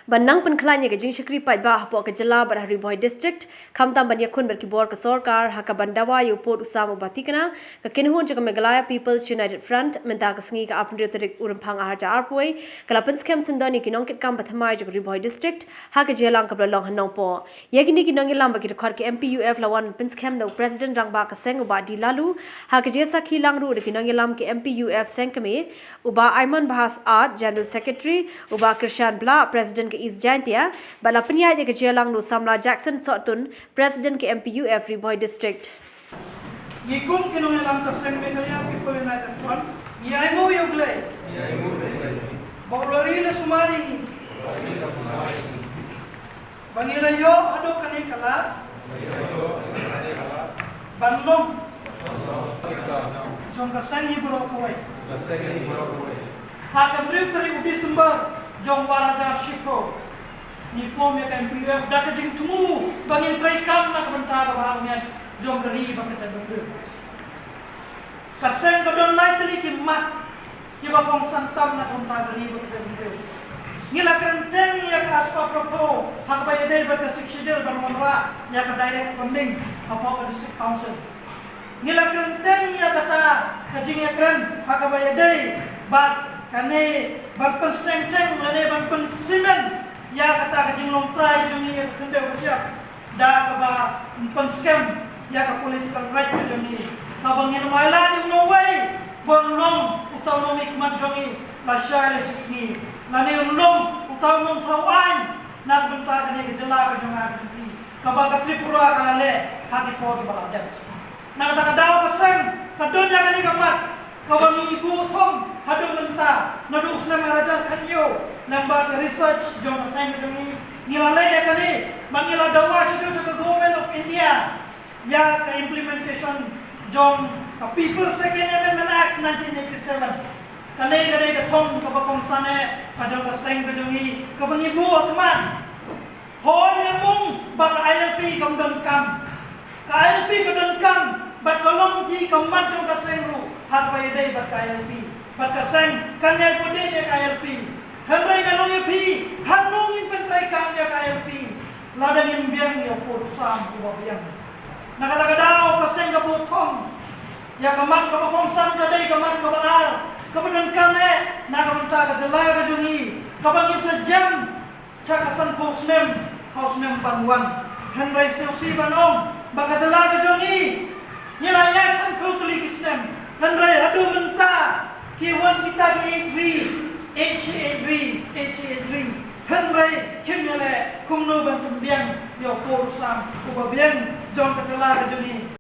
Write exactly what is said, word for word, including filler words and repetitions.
Ban nang pynkhlaiñ ïa ka jingshakri paidbah hapoh ka jylla bad ha Ri Bhoi District, khamtam ban ïakhun bad ki bor ka sorkar ha kaban dawa ïa u pud u sam uba thikna, ka kynhun jong ka Meghalaya People's United Front mynta ka sngi ka arphew tarik u Rymphang arhajar arphew, ka la pynskhem syndon ïa ki nongkitkam bathymmai jong ka Ri Bhoi District ha ka jingïalang kaba la long ha Nongpoh. Ïa kine ki nongïalam bad ki dkhot ka M P U F la wan pynskhem da u President Rangbah ka seng u Bah D Laloo, ha ka jingïasakhi lang ruh da ki nongïalam ka M P U F seng kmie, u Bah Aimon Bahas Art, General Secretary, u Bah Krishan Blah, President ka East Jaintia, bad la pynïaid ïa ka jingïalang da u samla Jackson Sohtun, President ka M P U F Ri Bhoi District. Ngi kum ki nongïalam ka seng Meghalaya People United Front, ngi ainguh ïa U Blei ba u la ri la sumar ïa ngi, ba ngi la ïoh haduh kane ka lad ban long jong ka seng hi baroh kawei. Ha ka hynriew tarik u December jong u arhajar shiphew, ngi form ïa ka M P U F da ka jingthmu ba ngin treikam na ka bynta ka bhalang jong ka ri bad ka jaitbynriew. Ka seng ka don lai tylli ki mat kiba kongsan tam na ka bynta ka ri bad ka jaitbynriew. Ngi la kren teng ïa ka AFSPA Pro Quo ha kaba ïadei bad ka Sixth Schedule ban wanrah ïa ka direct funding hapoh ka District Council. Ngi la kren teng ïa kata ka jingïakren ha kaba ïadei bad kane ban pynsneng teng lane ban pynsmen ïa kata ka jinglong trai ka jong ngi ïa ka khyndew ka shyiap da kaba pynskhem ïa ka political right ka jong ngi, kaba ngin ym ailad ïa uno uwei ban long uta u nongmihkhmat jong ngi lashai lashisngi, lane un long uta u nongthaw aiñ na ka bynta kane ka jylla ka jong ngi, kaba ka Tripura ka la leh ha ki por kiba la dep. Na kata ka daw ka seng ka don ïa kane ka mat kaba ngi buh thong haduh mynta, naduh u snem arhajar khathynñiew, lyngba ka research jong ka seng ka jong ngi, ngi la leh ïa kane bad ngi la dawa shaduh sha ka Government of India ïa ka implementation jong ka People's Second Amendment Act nineteen eighty-seven. Kane ka dei ka thong kaba kongsan eh ka jong ka seng ka jong ngi kaba ngi buh ha khmat. Hooid, ngi mut ba ka I L P kam donkam. Ka I L P ka donkam bad ka long ki ka mat jong ka seng ruh ha kaba ïadei bad ka I L P. Bad ka seng kan ïai bud ïa ka I L P. Hynrei ngan ong ïa phi, hangno ngin pyntreikam ïa ka I L P lada ngim biang ïa u pud u sam uba biang? Na kata ka daw ka seng ka buh thong ïa ka mat kaba kongsan, ka dei ka mat kaba ar kaba donkam eh na ka bynta ka jylla ka jong ngi, kaba ngin sa jem sha ka sanphew snem ha u snem ban wan. Hynrei sngewsih ban ong ba ka jylla ka jong ngi, ngi la ïaid sanphew tylli ki snem, hynrei haduh mynta ki wan kita ki eight ri, eight eight ri, eight eight ri, hynrei kim ïaleh kumno ban pynbiang ïa u pud u sam uba biang jong ka jylla ka jong ngi.